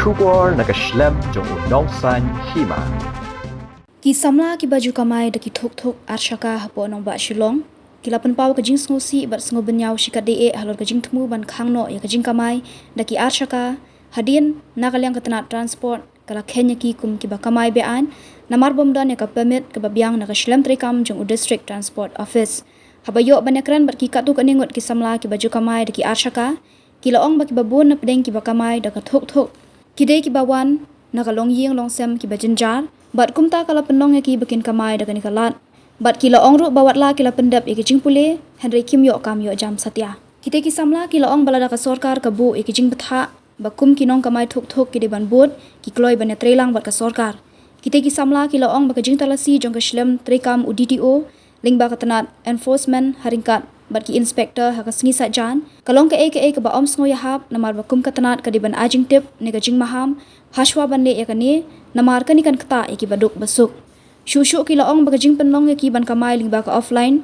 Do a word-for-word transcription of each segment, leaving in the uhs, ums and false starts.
Khubor na ka shlem jong u Nongsaiñ Hima. Ki samla kiba ju kamai da ki thuk thuk ar shaka hapoh nongbah Shillong ki la pynpaw ka jingsngewsih bad sngewbynñiaw shikatdei eh halor ka jingthmu ban khang noh ïa ka jingkamai da ki ar shaka hadien na ka liang ka tnat transport ka la kheiñ ïa ki kum kiba kamai be-aiñ namar bym don ïa ka permit kaba biang na ka shlem treikam jong u District Transport Office. Haba ïoh ban ïakren bad ki katto katne ngut ki samla kiba ju kamai da ki ar shaka, ki la ong ba kiba bun na pdeng kiba kamai da ka thuk thuk ki dei kiba wan na ka longïing longsem kiba jynjar bad kumta ka la pynlong ïa ki ba kin kamai da kane ka lad. Bad ki la ong ruh ba watla ki la pyndep ïa ki jingpule hynrei kim ïoh kam ïoh jam satia. Kita ki samla ki la ong ba lada ka sorkar ka buh ïa ki jingbthah ba kum ki nongkamai thuk thuk ki dei ban bud, ki kloi ban ïatreilang bad ka sorkar. Kita ki samla ki la ong ba ka jingtalasi jong ka shlem treikam u D T O lyngba ka tnat enforcement ha ryngkat bad ki inspector ha ka sngi Saitjaiñ ka long kaei kaei kaba ym sngew ïahap namar ba kum ka tnat ka dei ban ai jingtip ne ka jingmaham hashwa ban leh ïa kane namar kane kan ktah ïa kiba duk ba suk. Shuh shuh ki la ong ba ka jingpynlong ïa ki ban kamai lyngba ka offline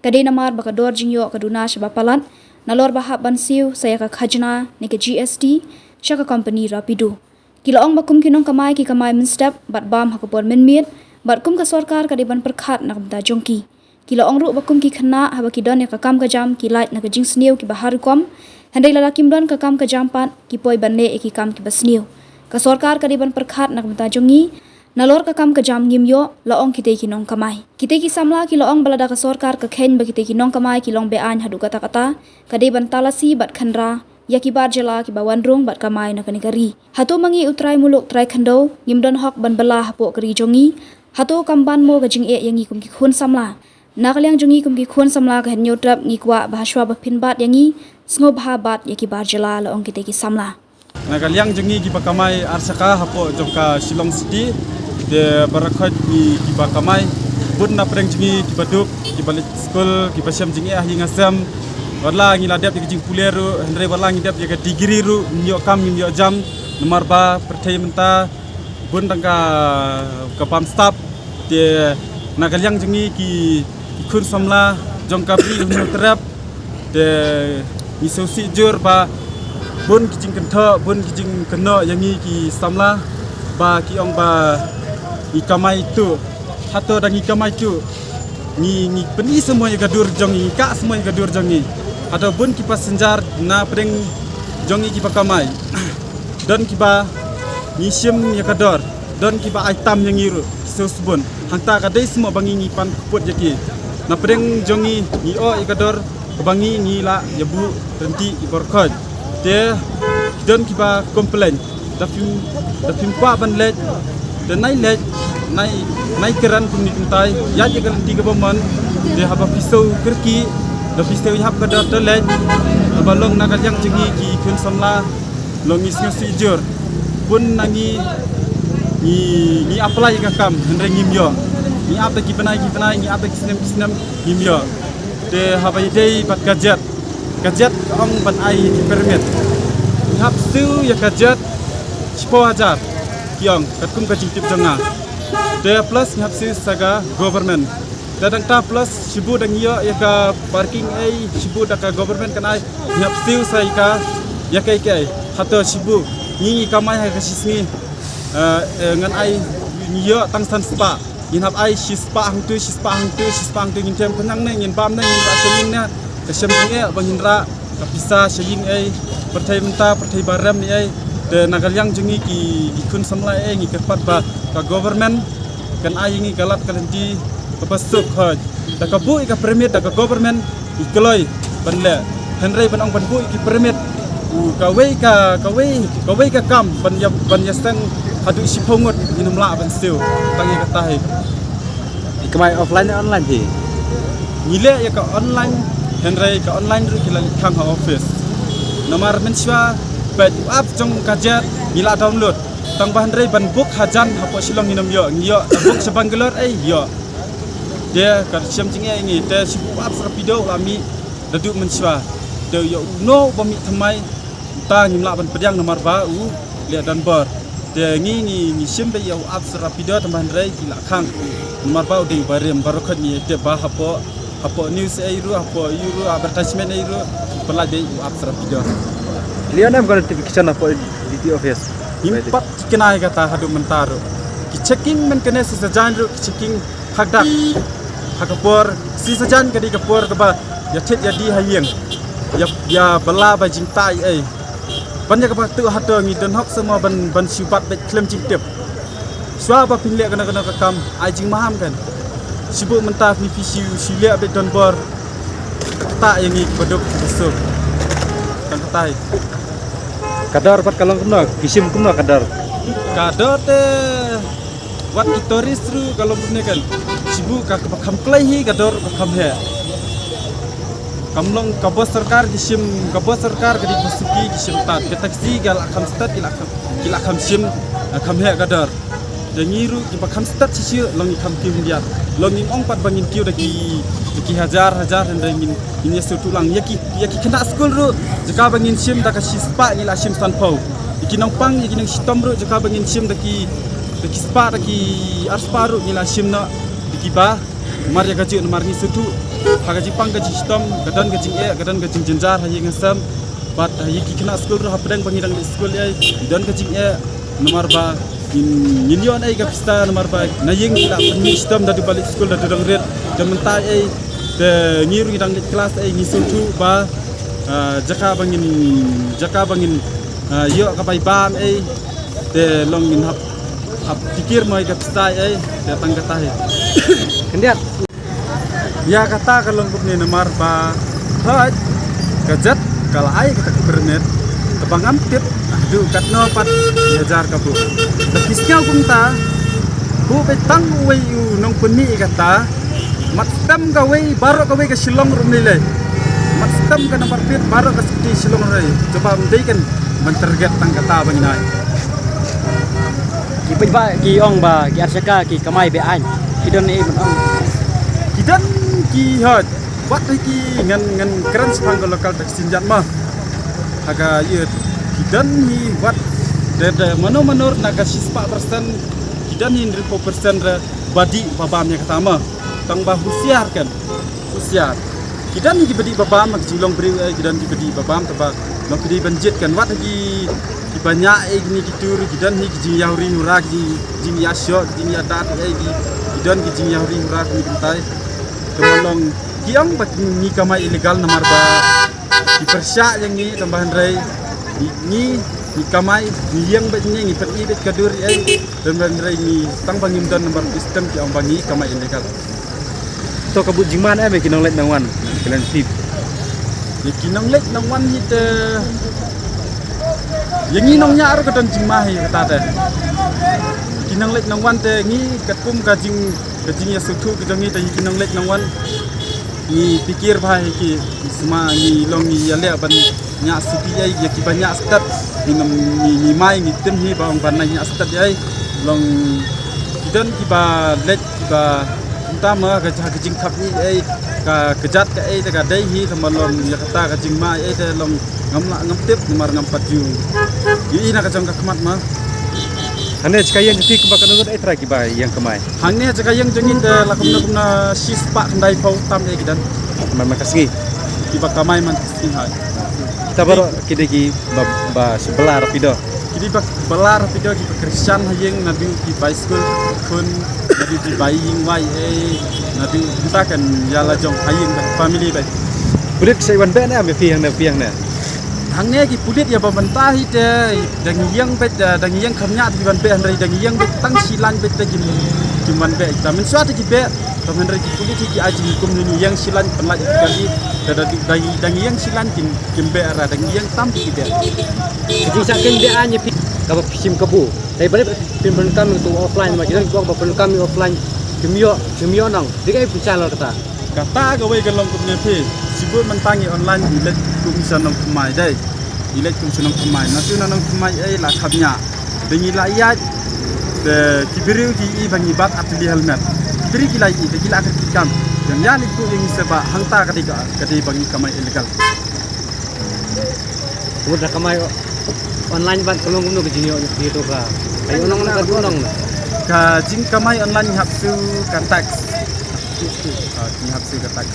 ka dei namar ba ka dor jingïoh ka duna shaba palat nalor ba hap ban siew sa ïa ka khajna ne ka G S T sha ka kompani Rapido. Ki la ong ba kum ki nongkamai ki kamai mynstep bad bam ha ka por mynmiet bad kum ka sorkar ka dei ban pyrkhat na ka bynta jong ki. Ki la ong ruh ba kum ki khynnah haba ki don ïa ka kam ka jam ki lait na ka jingsniew kiba har rukom, hynrei lada kim don ka kam ka jam pat ki poi ban leh ïa ki kam kiba sniew. Ka sorkar ka dei ban pyrkhat na ka bynta jong ngi nalor ka kam ka jam ngim ïoh, la ong kitei ki nongkamai. Kitei ki samla ki la ong ba lada ka sorkar ka kheiñ ba kitei ki nongkamai ki long be-aiñ haduh katta katta, ka dei ban talasi bad khynra ïa ki bar jylla kiba wan rung bad kamai na kane ka ri. Hato ma ngi u trai muluk trai khyndew ngim don hok ban bylla hapoh ka ri jong ngi? Hato kam ban mo ka jingeh ïa ngi kum ki khun samla? Na ka liang jong ngi kum ki khun samla ka Hynñiewtrep ngi kwah ba hashwa ba phin bat ïa ngi, sngewbha bat ïa ki bar jylla, la ong kitei ki samla. Na ka liang jong ngi kiba kamai ar shaka hapoh jong ka Shillong City, te baroh khoit ngi kiba kamai, bun na pdeng jong ngi kiba duk, kiba leit skul, kiba shem jingeh ha ïing ha sem. Watla ngi la dep ïa ka jingpule ruh, hynrei watla ngi dep ïa ka degree ruh ngim ïoh kam ngim ïoh jam namar ba pyrthei mynta bun tang ka, ka bam stap. Te na ka liang jong ngi ki, ki khun samla jong ka Bri Hynñiewtrep, te ngi sngewsih jur ba bun ki jingkynthoh, bun ki jingkynnoh ïa ngi ki samla ba ki ong ba ngi kamai tuh. Hato da ngi kamai tuh, ngi, ngi pyni sngewbha ïa ka dur jong ngi, ngi kah sngewbha ïa ka dur jong ngi? Hato bun ki passenger na pdeng jong ngi kiba kamai, don kiba ngi shim ïa ka dor, don kiba ai tam ïa ngi ruh ki sngewsbun. Hangta ka dei sngewbha ba ngi, ngi pan kput ïa ki. Na pdeng jong ngi ngi ïoh ïa ka dor kaba ngi, ngi lah ïa buh ryntih ïa baroh khoit. Te don kiba complain, da phim, da phim kwah ban leit, te nai leit, nai, nai kren kumne kumtai, ïa ïa ka lynti kaba mon. Te haba phi siew kyrkieh, da phi siew ïahap ka dor te leit. Haba long na ka liang jong ngi ki khun samla, long ngi sngewsih jur. Bun na ngi, ngi, ngi apply ïa ka kam hynrei ngim ïoh. Ngi ap da ki bnai ki bnai, ngi ap da ki snem ki snem, ngim ïoh. Te haba ïadei bad ka jet, ka jet ka ong ban ai ki permit. Ngi hap siew ïa ka jet shiphew hajar, ki ong, katkum ka jingtip jong nga. Te plus ngi hap siew sa ka government. Te dang ta plus shibun dang ïoh ïa ka parking ei, shibun da ka government kan ai, ngi hap siew sa ïa ka, ïa ka, ïa ka ei. Hato shibun ngi, ngi kamai ha ka shisngi, eh, eh, ngan ai, ngi ïoh tang san spah. Ngin hap ai shispah hangtu, shispah hangtu, shispah hangtu, ngin them khñiang ne, ngin bam ne, ngin rah shiliang ne, ka shem jingeh ba ngin rah ka pisa shiliang ei, pyrthei mynta, pyrthei ba rem ei. Te na ka liang jong ngi ki, ki khun samla ei, ngi kyrpad ba ka government kan ai ïa ngi ka lad ka lynti kaba suk hoi. Da ka buh ïa ka permit da ka government, ngi kloi ban leh. Hynrei ban ong ban buh ïa ki permit, u kawei ka, kawei, kawei ka kam ban ïa, ban ïaseng haduh shiphew ngut ngin ym lah ban siew. Tang ïa kata hi. Phi kamai offline ne online phi? Ngi leh ïa ka online, hynrei ka online ruh ki la leit khang ha office. Namar mynshuwa, peit u app jong ka jet ngi la download. Tang ba hynrei ban book hajan hapoh Shillong ngin ym ïoh, ngi ïoh da book sha Bangalore ei ïoh. Te ka shem jingeh ïa ngi, te shu u app sa Rapido u la mih naduh mynshuwa. Te ïa uno uba mih thymmai, uta ngim lah ban pdiang namar ba u leh donbor. Te ngi, ngi, ngi shim beit ïa u app sa Rapido tang ba hynrei ki la khang. Namar ba u dei uba rim, baroh khoit ngi tip ba hapoh, hapoh news ei ruh, hapoh ei ruh, advertisement ei ruh, ki pynlait beit u app sa Rapido. Leh ïa ne em ka notification hapoh D T O office? Ngim pat thikna ïa kata haduh mynta ruh. Ki checking mynta kane shi sajan ruh ki checking hakdak. Ha ka por shi sajan ka dei ka por kaba ïa thied ïa die ha ïing. Ïa, ïa bylla ba jingtah ei. Ban ïa kaba tuh hato ngi don hok sa mo ban, ban shu bat beit khlem jingtip. Shuwa ba phin leh kano kano ka kam ai jingmaham kan. Shu buh mynta phi, phi shu, shu leh beit donbor. Kata ïa ngi ba duk ba suk. Tang kata hi. Ka dor pat ka long kumno, ki shim kumno ka dor? Ka dor te wat ki tourist ruh ka long kumne kan. Shu buh ka, kaba kham kloi hi ka dor ka kham heh. Kam long ka bus sorkar ki shim, ka bus sorkar ka dei ka suki ki shim tad, ka taxi ka la kham stad ki la kham, ki la kham shim, eh, kham heh ka dor. Te ngi ruh kiba kham stad shisha long ngi kham kiew khyndiat. Long ngim ong pat ba ngin kiew da ki, da ki hajar hajar hynrei ngin, ngin ïa sngewthuh lang. Ïa ki, ïa ki khynnah skul ruh jaka ba ngin shim da ka shispah ngi la shim sanphew. Ïa ki nongpang, ïa ki nongshitom ruh jaka ba ngin shim da ki, da ki spah, da ki arspah ruh ngi la shim noh da kiba. Namar ïa kajuh namar ngi sngewthuh ha ka jingpang ka jingshitom ka don ka jingeh, ka don ka jingjynjar ha ïing ha sem. Bad ha ïa ki khynnah skul ruh hapdeng ba ngi dang leit skul ei, don ka jingeh namar ba ngin, ngin ïoh ei ka pisa namar ba na ïing ki la pynmih shitom da duh ba leit skul da duh dang rit. Te mynta ei te ngi ruh ngi dang leit klas ei ngi sngewthuh ba, ah, jaka ba ngin, jaka ba ngin, ah, ïoh ka bai bam ei. Te long ngin hap, hap tikir mo ïa ka pisa ei, te tang kata hi. Khyndiat. Ïa kata ka long kumne namar ba hooid ka jait ka la ai kata ka permit. Kaba ngam tip haduh katno pat ïa jar ka buh. Te phi sngew kumta buh beit tang uwei u nongpynmih ïa kata. Mat stem kawei baroh kawei ka Shillong ruh ym lei lei. Mat stem ka nambar plate baroh ka siti Shillong ruh. Jubab ym dei kan ban target tang kata ba ngi nai. Ki peit ba ki ong ba ki arshaka ki kamai be aiñ. Ki don ei ban ong. Ki don ki hooid. Wat hi ki ngan, ngan kren shaphang ka local taxi jat ma. Ha ka ïa ki don hi wat de, de mano mano na ka shispah persen ki don hi hynriewphew persen re ba dih ba bam ïa kata ma. Tang ba husiar kan. Husiar. Ki don hi ki ba dih ba bam, ki jinglong briew ei, ki don ki ba dih ba bam, te ba long ki dei ban jied kan wat hi ki, ki ba ñiah ei kine ki tur, ki don hi ki jingïahuri hura, ki jing, jingïashoh, ki jingïadat ei, ki, ki don ki jingïahuri hura kine ki tai. Te ba long ki ong ba ngi kamai illegal namar ba ki pyrshah ïa ngi, tang ba hynrei ngi, ngi, ngi kamai, ngi ïeng beit ngi, ngi pyni beit ka dur ei. Tang ba hynrei ngi tang ba ngim don namar system ki ong ba ngi kamai illegal. To ka bud jingman em ïa ki nongleit nongwan ki len tip. Ïa ki nongleit nongwan hi te ïa ngi nongñiah ruh ka don jingma hi kata te. Ki nongleit nongwan te ngi katkum ka jing, ka jingïasngewthuh ka jong ngi te ïa ki nongleit nongwan ngi pyrkhat bha hi ki, sma ngi long ngi ïaleh ban ñiah suki ei ïa kiba ñiah stet. Ngi ngam, ngi, ngi mai ngi tim hi ba ong ban ñiah stet ei. Long ki don kiba leit kiba kumta ma ka, ka jingkhap ngi ei ka, ka jat ka ei te ka dei hi te ma long ïa kata ka jingma ei te long ngam lah ngam tip namar ngam pat ju ïohi na ka jong ka khmat ma. Hangne jaka ïeng jong phi kumba katno ngut ei trai kiba ïeng kamai? Hangne jaka ïeng jong ngi te la kumno kumno shispah khyndaiphew tam ei ki don. Man man ka sngi. Kiba kamai man ka sngi hai. Kita baroh ki dei ki ba, ba shu bylla rapido. Ki dei ba bylla rapido kiba kyrshan ha ïing naduh ki bai skul khun naduh ki bai ïing wai ei naduh kumta kan ïa la jong ha ïing ba family bai. Pulit ki sa wan beh ne em ïa phi hangne phi hangne? Hangne ki pulit ïa ba mynta hi te dang ïeng beit, dang ïeng kham ñiah te ki wan beh hynrei dang ïeng beit tang shi lain beit te kim, kim wan beh. Te mynshuwa te ki beh, te hynrei ki pulit hi ki ai jinghukum ngi ïeng shi lain pynlait ïa ki kali, te da, da, dang ïeng shi lain kim, kim beh ra, dang ïeng tam te ki beh. Ka jingshah kynbeh aiñ ïa phi kaba phi shim kabu. Dei balei phin pyndonkam ïa katu offline ma ki don ki ong ba pyndonkam ïa offline kim ïoh, kim ïoh nong. Dei kaei phin shah halor kata? Kata kawei ka long kumne phi, shibun mynta ngi online ngi leit kum sha nongthymmai dei. Ngi leit kum sha nongthymmai. Nangtu na nongthymmai ei la khap ñiah. Te ngi la ïaid. Te ki briew ki i ba ngi bat ar tylli helmet. Ki briew ki la i te ki la kyrkieh kam. Jan ïa leit buh ïa ngi se ba hangta ka dei ka, ka dei ba ngi kamai illegal. Mut da kamai o-, online bad ka long kumno ka jingïoh ïa phi to ka. Ai nong na ka tu nong na. Ka jingkamai online ngi hap siew ka tax. Ah, ngi hap siew ka tax.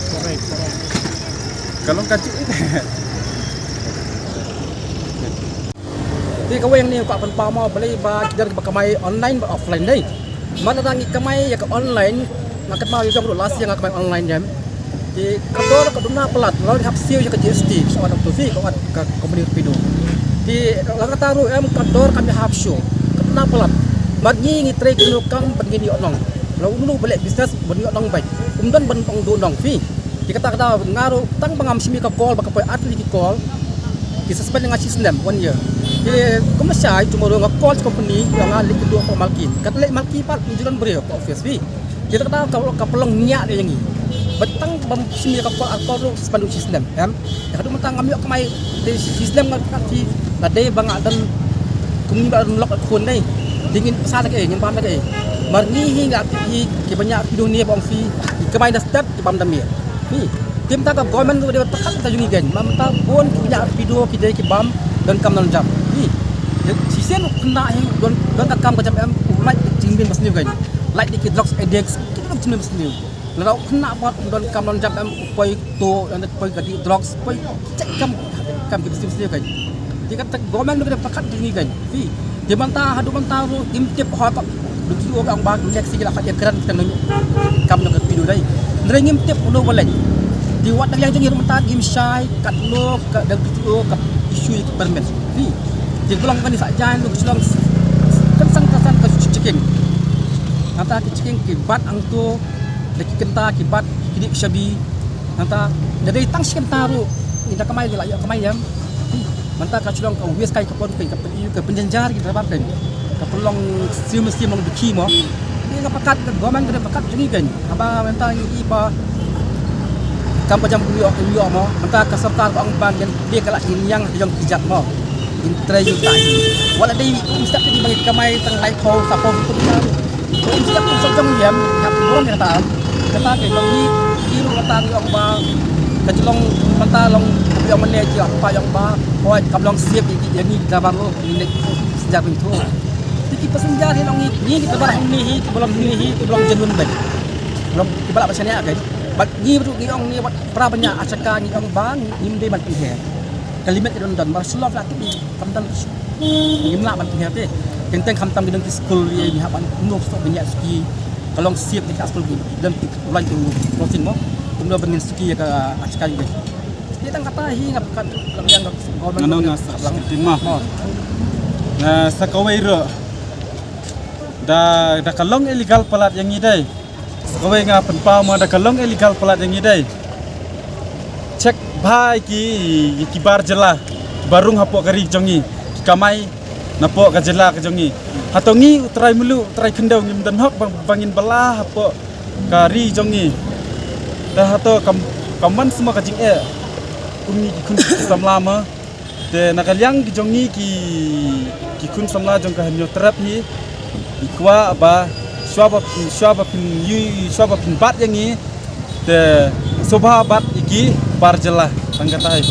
Correct, correct. Ka long ka ju. Te kawei hangne ka pynpaw mo balei ba ki don ba kamai online bad offline dei. Mar lada ngi kamai ïa ka online, nga kynmaw ïa jong ruh last year nga kamai online jam. Te ka dor ka duna palat, la hap siew ïa ka G S T, ka wat tu fi, ka wat ka company Rapido. Te la kata ruh em ka dor kam ïa hap shu, ka duna palat. Mar ngi ngi trei kino kam bad ngin ïoh nong. La unu balei business ban ïoh nong bad um don ban ong duh nong fi. Te kata ka daw nga ruh tang ba ngam shim ïa ka call ba ka poi ar tylli ki call. Ki suspend nga shi snem one year. Te kumba shai tomorrow nga call shi company ïa nga leit kynduh hapoh Malki. Kata leit Malki pat ym ju don briew hapoh office fi. Te kata ka daw ka, ka pynlong niah ïa ngi. Ba tang ba ngam shim ïa ka call ar call ruh suspend ruh shi snem. Em. Ïa ka dum tang ngam ïoh kamai te shi snem nga kat ki la dei ba nga don kum ba don lok khun dei. Dei ngin pasa lagi ngin bam lagi. Mar ngi hi nga ki hi ki ba ñiah Rapido ne ba ong fi. Ki kamai da step ki bam da miet. Hi. Te mynta ka government ruh dei ba pyrkhat ïa ka jong ngi kein. Mynta bun ki ñiah Rapido ki dei ki bam donkam doljam. Hi. Shisien u khynnah hi don, don ka kam ka jam em u lait jingbim ba sniew kein. Lait da ki drugs addicts ki don jingbim ba sniew. Lada u khynnah bad u donkam doljam em u poi to, lada u poi ka dih drugs, poi check kam, kam ki ba sniew sniew kein. Te kata government ruh ka dei pyrkhat ïa ngi kein. Hi. Te mynta haduh mynta ruh ngim tip hoi ka. Duk ki ong ba next year la khat ïa kren tang nang kam nang ka Rapido dei. Hynrei ngim tip uno ba leh. Te wat dang liang jong ngi ruh mynta ngim shai katno ka dang ki ka issue ïa ki permit. Hi. Te ka long kane sa jan duk shlong kan sang ka sang ka checking. Hata ki checking ki bat hangto da ki kynta ki bat ki dip shabi. Nangta da dei tang shi kynta ruh ngi da kamai ngi la ïoh kamai em. Nangta ka shlong ka wis kai ka pon kai ka pyn-i ka pynjynjar ki driver kai. Ka pynlong sim sim long dukhi mo. Ngi nga pakat ka government ka dei pakat jong ngi kai. Haba mynta ngi i ba kam ka jam u ïoh u ïoh mo. Mynta ka sorkar ka ong ba ngin dei ka la ngin ïang ka jong ki jat mo. Ngin trei ïa ka. Wala dei um step di ba ngi kamai tang lai phew sa phew. Ko in siap kum sot jong yam, hap burom ïa kata. Kata ke long ni, i ruh kata ngi ong ba ka jong long mynta long ka ong mane ji pa ong ba, hoi ka long siap ïa ngi kita baru ni nek sejak pintu. Ti ki passenger hi long ni, ni kita baru ni hi, ki belum ni hi, ki belum jenuin baik. Belum ki balak macam ni kan. Bat ni betul ngi ong ni bat pra banyak acaka ngi ong ba ngi mde ban pihak. Ka limit don don mar slow flat ni. Kam dang ngim lah ban pynhiar te. Teng teng khamtam ki dang ki skul ïa ngi hap ban kumno stok ban ïa suki. Ka long siap te ka skul ki dang ki line to crossing mo. Kumno ban ngin suki ïa ka achkai ngi. Te tang kata hi nga pynkat lam yang ka government. Ngano nga sa lang. Ting ma. Mo. Na sa kawei ruh. Da da ka long illegal palat ïa ngi dei. Kawei nga pynpaw ma da ka long illegal palat ïa ngi dei. Check bha ïa ki, ïa ki bar jylla ba rung hapoh ka ri jong ngi, ki kamai napoh ka jylla ka jong ngi. Hato ngi u trai mluh u trai khyndew ngim don hok ba, ba ngin bylla hapoh ka ri jong ngi. Te hato kam, kam wan sma ka jingeh kum ngi ki khun ki samla ma. Te na ka liang ki jong ngi ki, ki khun samla jong ka Hynñiewtrep hi, ngi kwah ba shuwa ba, shuwa ba phin ïoh, shuwa ba phin bat ïa ngi te sngewbha bat ïa ki bar jylla. Tang kata hi.